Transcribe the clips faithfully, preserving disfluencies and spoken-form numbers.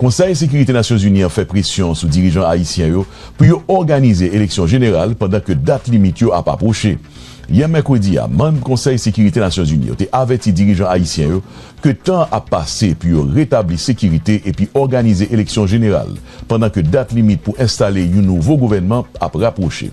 Konsèy Sekirite Nasyonzini an fè presyon sou dirijan ayisyen yo pou yo òganize eleksyon jeneral pandan ke dat limit yo ap apwoche. Yè mèkredi a, manm Konsèy Sekirite Nasyonzini yo te avèti dirijan ayisyen yo ke tan an ap pase pou yo retabli sekirite epi òganize eleksyon jeneral, pandan ke dat limit pou enstale yon nouvo gouvènman ap rapwoche.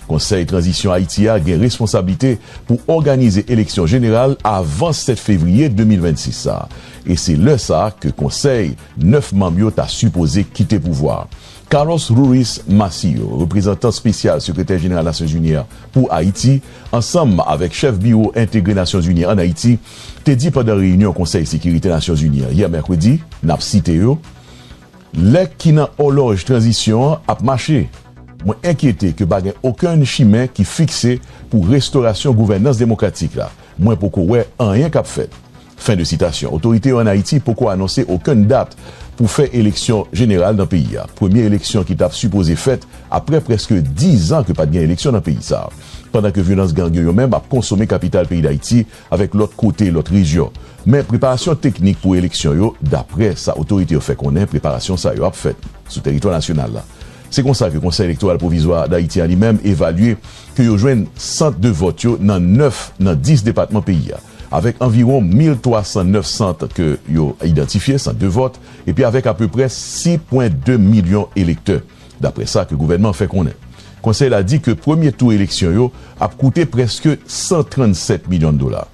Konsèy Tranzisyon Ayiti a gen responsablite pou òganize eleksyon jeneral avan sèt fevriye de mil vennsis sa a, e se lè sa a ke konsèy nèf manm yo ta sipoze kite pouvwa a. Carlos Ruiz Massieu, reprezantan espesyal Sekretè Jeneral Nasyonzini a pou Ayiti, ansanm avèk chèf Biwo Entegre Nasyonzini an Ayiti, te di pandan reyinyon Konsèy Sekirite Nasyonzini an yè mèkredi, n ap site yo, lè ki nan òlòj tranzisyon an ap mache. Mwen enkyete ke pa gen okenn chimen ki fikse pou restorasyon gouvènans demokratik la. Mwen poko wè anyen k ap fèt. Fen de sitasyon. Otorite yo ann Ayiti poko anonse okenn dat pou fè eleksyon jeneral nan peyi a. Premye eleksyon ki t ap sipoze fèt apre prèske diz an ke pa t gen eleksyon nan peyi sa a. Pandan ke vyolans gang yo, yo menm ap konsome kapital peyi Dayiti avèk lòt kote, lòt rejyon. Men preparasyon teknik pou eleksyon yo, daprè sa otorite yo fè konnen, preparasyon sa yo ap fèt sou teritwa nasyonal la. Se konsa ke Konsèy Elektoral Pwovizwa Dayiti a li menm evalye ke yo jwenn sant de vòt yo nan nèf nan dis depatman peyi a, avèk anviwon mil twa san nèf sant ke yo idantifye, sant de vòt, epi avèk apeprè sis pwen de milyon elektè, daprè sa ke gouvènman an fè konnen. Konsèy la di ke premye tou eleksyon yo ap koute prèske san trannsèt milyon dola.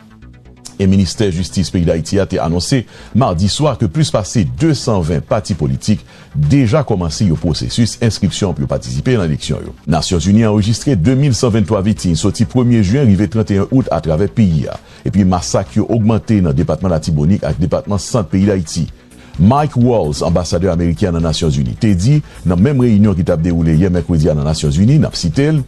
E Ministè Jistis peyi Dayiti a te anonse madi swa ke plis pase de san ven pati politik deja kòmanse yon pwosesis enskripsyon pou yo patisipe nan eleksyon yo. Nasyonzini anrejistre de mil san venntwa viktim soti premye jen rive trannteyen out atravè peyi a, epi masak yo ogmante nan depatman Latibonit ak depatman Sant peyi Dayiti. Mike Waltz, anbasadè ameriken an nan Nasyonzini, te di nan menm reyinyon ki t ap dewoule yè mèkredi a nan Nasyonzini, n ap site l,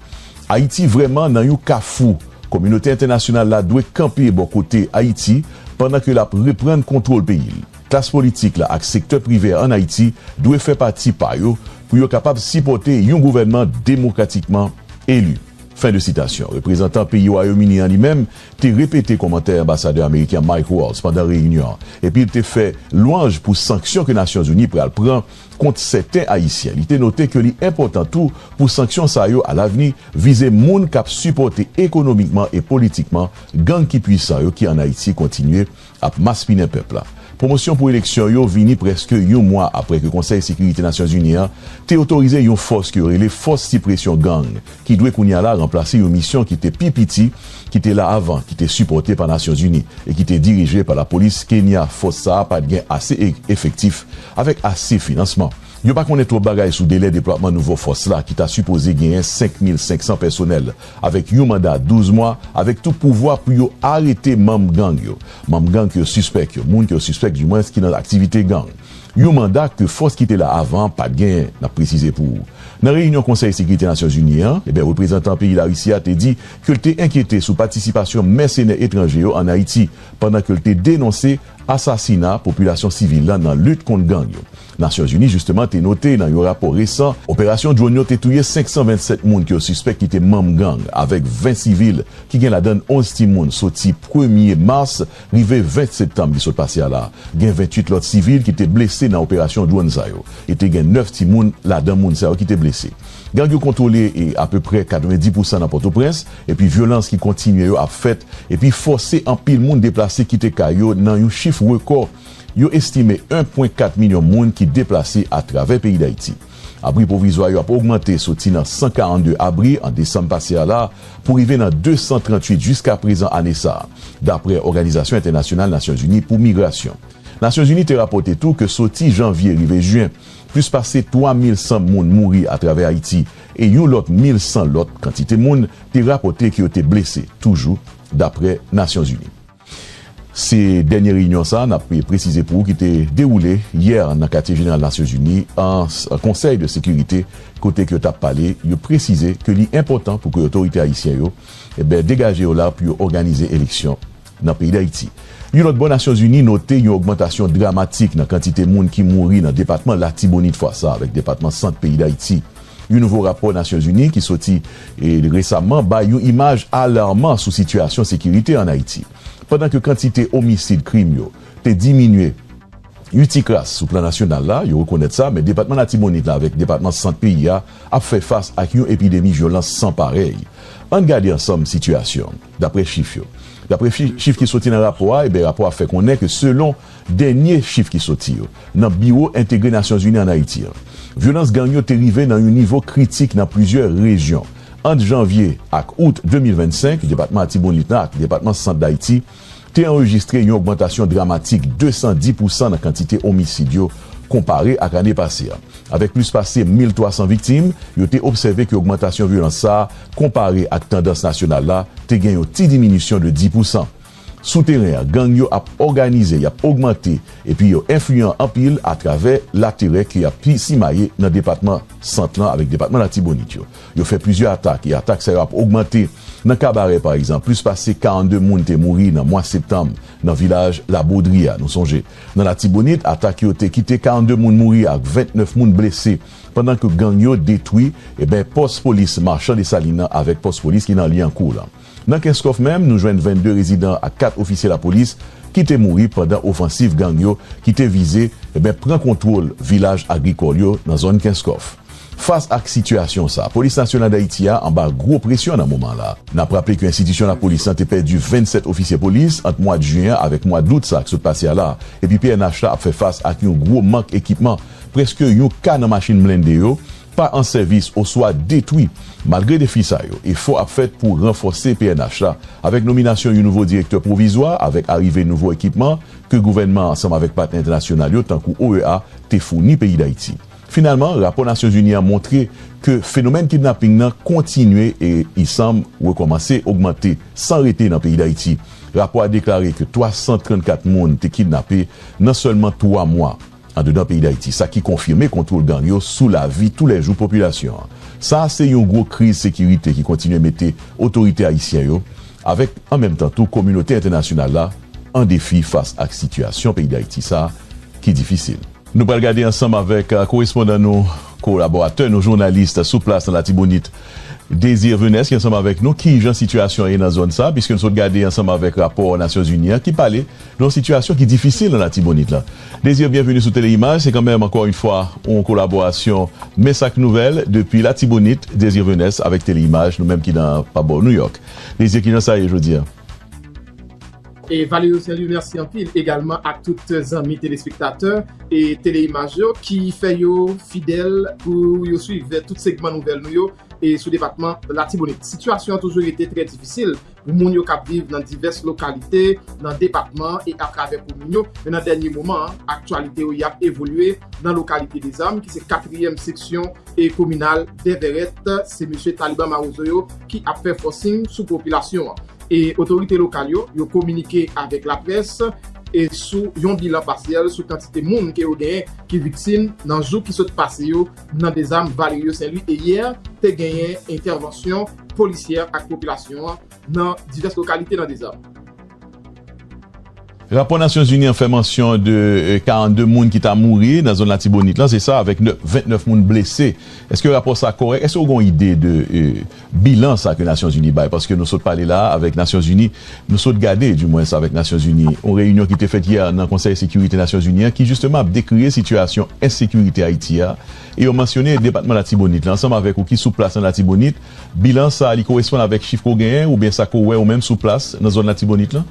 Ayiti vrèman nan yon kafou. Kominote entènasyonal la dwe kanpe bò kote Ayiti pandan ke l ap reprann kontwòl peyi l. Klas politik la ak sektè prive a ann Ayiti dwe fè pati pa yo pou yo kapab sipòte yon gouvènman demokratikman eli. Fen de sitasyon. Reprezantan peyi Wayòm Ini an li menm te repete kòmantè anbasadè ameriken Mike Waltz pandan reyinyon an, epi l te fè lwanj pou sanksyon ke Nasyonzini pral pran kont sèten Ayisyen. Li te note ke li enpòtan tou pou sanksyon sa yo alavni vize moun k ap sipòte ekonomikman e politikman gang ki pwisan yo ki ann Ayiti kontinye ap maspinen pèp la. Pwomosyon pou eleksyon yo vini prèske yon mwa apre ke Konsèy Sekirite Nasyonzini an te otorize yon fòs ke yo rele Fòs Sipresyon Gang, ki dwe kounye a la ranplase yon misyon ki te pi piti, ki te la avan, ki te sipòte pa Nasyonzini e ki te dirije pa lapolis Kenya. Fòs sa a pa t gen ase e-, efektif avèk ase finansman. Yo pa konnen twòp bagay sou delè deplwatman nouvo fòs la ki ta sipoze genyen senk mil senk san pèsonèl, avèk yon manda douz mwa, avèk tou pouvwa pou yo arete manm gang yo. Manm gang ke yo sispèk yo, moun ke yo sispèk, dimwens, ki nan aktivite gang. Yon manda ke fòs ki te la avan an pa t genyen, n ap presize pou ou. Nan reyinyon Konsèy Sekirite Nasyonzini an, ebyen, reprezantan peyi Larisi a te di ke l te enkyete sou patisipasyon mèsenè etranje yo ann Ayiti, pandan ke l te denonse asasina popilasyon sivil la nan lit kont gang yo. Nasyonzini, jisteman, te note nan yon rapò resan, operasyon dwòn yo te touye senk san vennsèt moun ke yo sispèk ki te manm gang, avèk ven sivil, ki gen ladan l onz timoun, soti premye mas rive ven septanm ki sot pase a la. Gen venntuit lòt sivil ki te blese nan operasyon dwòn sa yo, e te gen nèf timoun ladan moun sa yo ki te blese. Gang yo kontwole e apeprè katrevendi pousan nan Pòtoprens, epi vyolans ki kontinye yo ap fèt, epi fòse anpil moun deplase kite kay yo nan yon chif rekò. Yo estime en pwen kat milyon moun ki deplase atravè peyi Dayiti. Abri pwovizwa yo ap ogmante, soti nan san karannde abri an desanm pase a la pou rive nan de san tranntuit jiskaprezan ane sa a, daprè Òganizasyon Entènasyonal Nasyonzini pou Migrasyon. Nasyonzini te rapòte tou ke soti janvye rive jen, plis pase twa mil san moun mouri atravè Ayiti e yon lòt mil san lòt kantite moun te rapòte ke yo te blese, toujou daprè Nasyonzini. Se dènye reyinyon sa a, n ap presize pou ou, ki te dewoule yè nan Katye Jeneral Nasyonzini an s-, Konsèy de Sekirite, kote ke yo t ap pale, yo presize ke li enpòtan pou ke otorite ayisyen yo, ebyen, degaje yo la pou yo òganize eleksyon nan peyi Dayiti. Yon lòt bò, Nasyonzini note yon ogmantasyon dramatik nan kantite moun ki mouri nan depatman Latibonit fwa sa a avèk depatman Sant peyi Dayiti. Yon nouvo rapò Nasyonzini ki soti, e, resaman bay yon imaj alaman sou sitiyasyon sekirite ann Ayiti. Pandan ke kantite omisid, krim yo, te diminye Ui ti kras sou plan nasyonal la, yo rekonèt sa, men depatman Latibonit la avèk depatman Sant peyi a ap fè fas ak yon epidemi vyolans san parèy. Ann gade ansanm sitiyasyon an, daprè chif yo. Daprè fi- chif ki soti nan rapò a, eben, rapò a fè konnen ke selon dènye chif ki soti yo, nan Biwo Entegre Nasyonzini ann Ayiti an, vyolans gang yo te rive nan yon nivo kritik nan plizyè rejyon. Ant janvye ak out de mil vennsenk, depatman Latibonit la ak depatman Sant Dayiti te anrejistre yon ogmantasyon dramatik de san di pousan nan kantite omisid yo konpare ak ane pase a. Avèk plis pase mil twa san viktim, yo te obsève ke ogmantasyon vyolans sa a, konpare ak tandans nasyonal la, te gen yon ti diminisyon de dis pousan. Sou teren an, gang yo ap òganize, y ap ogmante, epi yo enfliyan anpil atravè laterè ke y ap pi simaye nan depatman Sant lan avèk depatman Latibonit yo. Yo fè plizyè atak, e atak sa yo ap ogmante. Nan Kabarè, pa egzanp, plis pase karannde moun te mouri nan mwa septanm nan vilaj Labodri a, nou sonje. Nan Latibonit, atak yo te kite karannde moun mouri ak vennèf moun blese, pandan ke gang yo detwi, eben, pòs polis Machan Desalin nan avèk pòs polis ki nan Lyankou lan. Nan Kenskòf menm, nou jwenn vennde rezidan ak kat ofisye lapolis ki te mouri pandan ofansiv gang yo ki te vize, eben, pran kontwòl vilaj agrikòl yo nan zòn Kenskòf. Fas ak sitiyasyon sa, Polis Nasyonal Dayiti a anba gwo presyon nan moman la. N ap raple ke enstitisyon lapolis lan te pèdi vennsèt ofisye polis ant mwa juyen an avèk mwa dout sa k sot pase a la, epi P N H la ap fè fas ak yon gwo mank ekipman. Prèske yon ka nan machin blende yo pa an sèvis oswa detwi. Malgre defi sa yo, efò ap fèt pou ranfòse P N H la, avèk nominasyon yon nouvo direktè pwovizwa, avèk arive nouvo ekipman ke gouvènman an ansanm avèk patnè entènasyonal yo, tankou O E A, te founi peyi Dayiti. Finalman, rapò Nasyonzini an montre ke fenomèn kidnaping nan kontinye e, i sanm, rekòmanse ogmante san rete nan peyi Dayiti. Rapò a deklare ke twa san trannkat moun te kidnape nan sèlman twa mwa andedan peyi Dayiti, sa ki konfime kontwòl gang yo sou lavi toulèjou popilasyon an. Sa a se yon gwo kriz sekirite ki kontinye mete otorite ayisyen yo, avèk an menm tan tou kominote entènasyonal la, an defi fas ak sitiyasyon peyi Dayiti sa a ki difisil. Nou pral gade ansanm avèk, eh, korespondan nou, kolaboratè nou, jounalis sou plas nan Latibonit, Désir Venès, ki ansanm avèk nou, kijan sitiyasyon an ye nan zòn sa, piske nou sot gade ansanm avèk rapò Nasyonzini an ki pale de yon sitiyasyon ki difisil nan Latibonit la. Désir, byenveni sou Tele Imaj. Se kanmenm, ankò yon fwa, yon kolaborasyon Men Sa K Nouvèl depi Latibonit, Désir Venès avèk Tele Imaj, nou menm ki nan pabò New York. Désir, kijan sa ye jodi a? E Valerio Saint-Louis, mèsi anpil egalman ak tout zanmi telespektatè e Tele Imaj yo ki fè yo fidèl pou yo swiv tout segman nouvèl nou yo e sou depatman Latibonit. Sitiyasyon an toujou rete trè difisil pou moun yo k ap viv nan divès lokalite nan depatman e atravè komin yo. Men nan dènye moman an, aktyalite yo y ap evolye nan lokalite Dezam, ki se katriyèm seksyon e kominal Dèvèrèt. Se mesye Taliban Mawozo yo ki ap fè fòsing sou popilasyon an. E otorite lokal yo, yo kominike avèk laprès e sou yon bilan pasyèl sou kantite moun ke yo genyen ki viktim nan jou ki sot pase yo nan Dezam, Valerio Saint-Louis, e yè te genyen entèvansyon polisyè ak popilasyon an nan divès lokalite nan Dezam. Rapò Nasyonzini an fè mansyon de, eh, karannde moun ki ta mouri nan zòn Latibonit lan, se sa, avèk nè- vennèf moun blese. Èske rapò sa kòrèk? Èske w gen yon ide de, eh, bilan sa ke Nasyonzini bay? Paske nou sot pale la a avèk Nasyonzini, nou sot gade, dimwens, avèk Nasyonzini, yon reyinyon ki te fèt yè nan Konsèy Sekirite Nasyonzini an, ki jisteman ap dekriye sitiyasyon ensekirite Ayiti a, e yo mansyone depatman Latibonit la. Ansanm avèk ou ki sou plas nan Latibonit, bilan sa a, li koresponn avèk chif ke w genyen, oubyen sa ke w wè ou menm sou plas nan zòn Latibonit lan?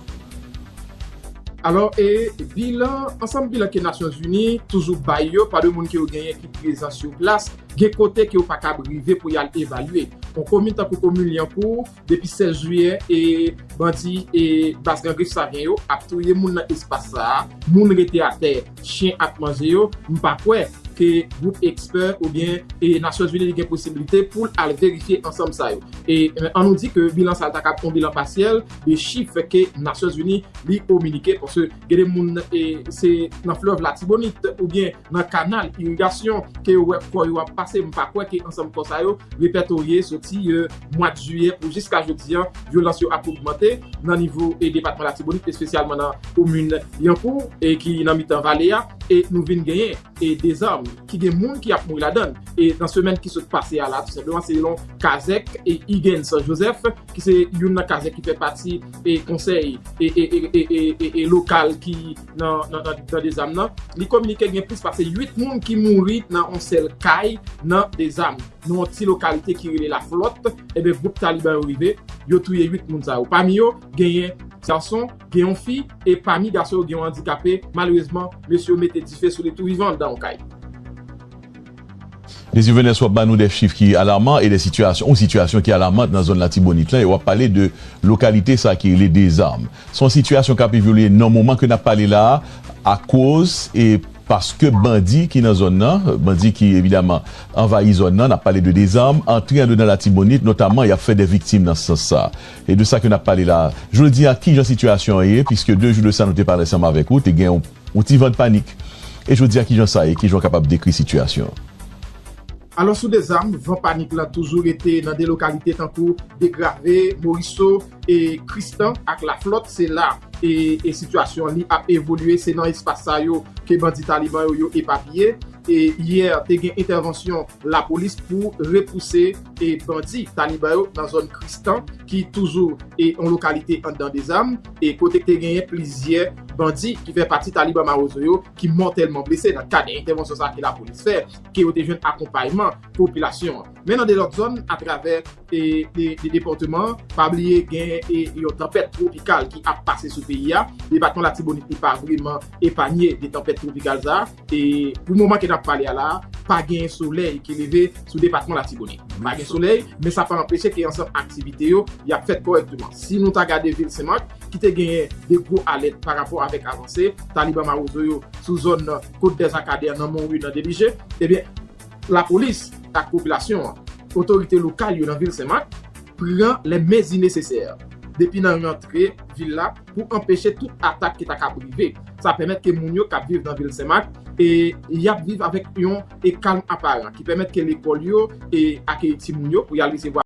Alò, e bilan, ansanm bilan ke Nasyonzini toujou bay yo, pa de moun ke yo genyen ki prezan sou plas, gen kote ke yo pa kab rive pou y al evalye. Yon komin tankou komin Lyankou, depi sèz jiyè, e bandi e baz gang Grif Savyen yo ap touye moun nan espas sa a, moun rete atè, chen ap manje yo, m pa kwè ke gwoup ekspè oubyen e Nasyonzini li gen posiblite pou l al verifye ansanm sa yo. E, e, an nou di ke bilan sa a ta kab yon bilan pasyèl de chif ke Nasyonzini li kominike, paske gen de moun, e, se nan flèv Latibonit oubyen nan kanal irigasyon ke yo wè kò yo ap pase. M pa kwè ke ansanm kò sa yo repètorye soti, e, mwa jiyè pou jiska jodi an, vyolans yo ap ogmante nan nivo, e, depatman Latibonit, espesyalman nan komin Lyankou, e ki nan mitan vale a, e nou vin genyen e Dezam, ki gen moun ki ap mouri ladan l. E nan semèn ki sot pase a la, tou senpleman, se yon kazèk e Higgins Joseph, ki se youn nan kazèk ki fè pati e konsèy e, e, e, e, e, e, e lokal ki nan, nan, nan, nan Dezam nan, li kominike gen plis pase uit moun ki mouri nan yon sèl kay nan Dezam. Nan yon ti lokalite ki rele Laflòt, ebyen, gwoup Taliban yo rive, yo touye uit moun sa yo. Pami yo, genyen gason, gen yon fi, e pami gason yo, gen yon andikape. Malerezman, mesye yo mete dife sou li tou vivan anndan yon kay. Désir Venès, w ap ba nou de chif ki alaman e de sitiyasyon, yon sitiyasyon ki alamant nan zòn Latibonit lan, e w ap pale de lokalite sa ki rele Dezam. Se yon sitiyasyon k ap evolye nan moman ke n ap pale la a, akoz e paske bandi ki nan zòn nan, bandi ki evidaman anvayi zòn nan, n ap pale de Dezam, antre anndan Latibonit, notaman y ap fè de viktim nan sans sa. E de sa ke n ap pale la a. Jodi a, kijan sitiyasyon an ye, piske de jou de sa nou te pale ansanm avèk ou, te gen yon, yon ti van panik. E jodi a, kijan sa ye, kijan w kapab dekri sitiyasyon an? Alò, sou Dezam, van panik lan toujou rete nan de lokalite tankou Degrave, Moriso, e Kristan ak Laflòt. Se la e, e sitiyasyon li ap evolye. Se nan espas sa yo ke bandi Taliban yo, yo epapiye. E yè, te gen entèvansyon lapolis pou repouse e bandi Taliban yo nan zòn Kristan, ki toujou e yon lokalite anndan Dezam, e kote te genyen plizyè bandi ki fè pati Taliban Mawozo yo ki mòtèlman blese nan kad entèvansyon sa ke lapolis fè, ke yo te jwenn akonpayman popilasyon an. Men nan de lòt zòn, atravè e, de, de depatman an, pa bliye gen e, yon tanpèt twopikal ki ap pase sou peyi a. Depatman Latibonit li pa vrèman epanye de tanpèt twopikal sa a. E pou moman ke n ap pale a la, pa gen solèy ki leve sou depatman Latibonit. Pa gen solèy, men sa pa anpeche ke ansanm aktivite yo, y ap fèt kòrèkteman. Si nou ta gade vil Senmak, ki te genyen de gwo alèt pa rapò avèk avanse Taliban Mawozo yo sou zòn Côte des Arcadères nan Monwi nan Delize, ebyen, lapolis ak popilasyon an, otorite lokal yo nan vil Senmak, pran lè mezi nesesè depi nan rantre vil la pou anpeche tout atak ki ta kab rive. Sa pèmèt ke moun yo k ap viv nan vil Senmak e y ap viv avèk yon e kalm aparan ki pèmèt ke lekòl yo e akeyi timoun yo pou y al resevwa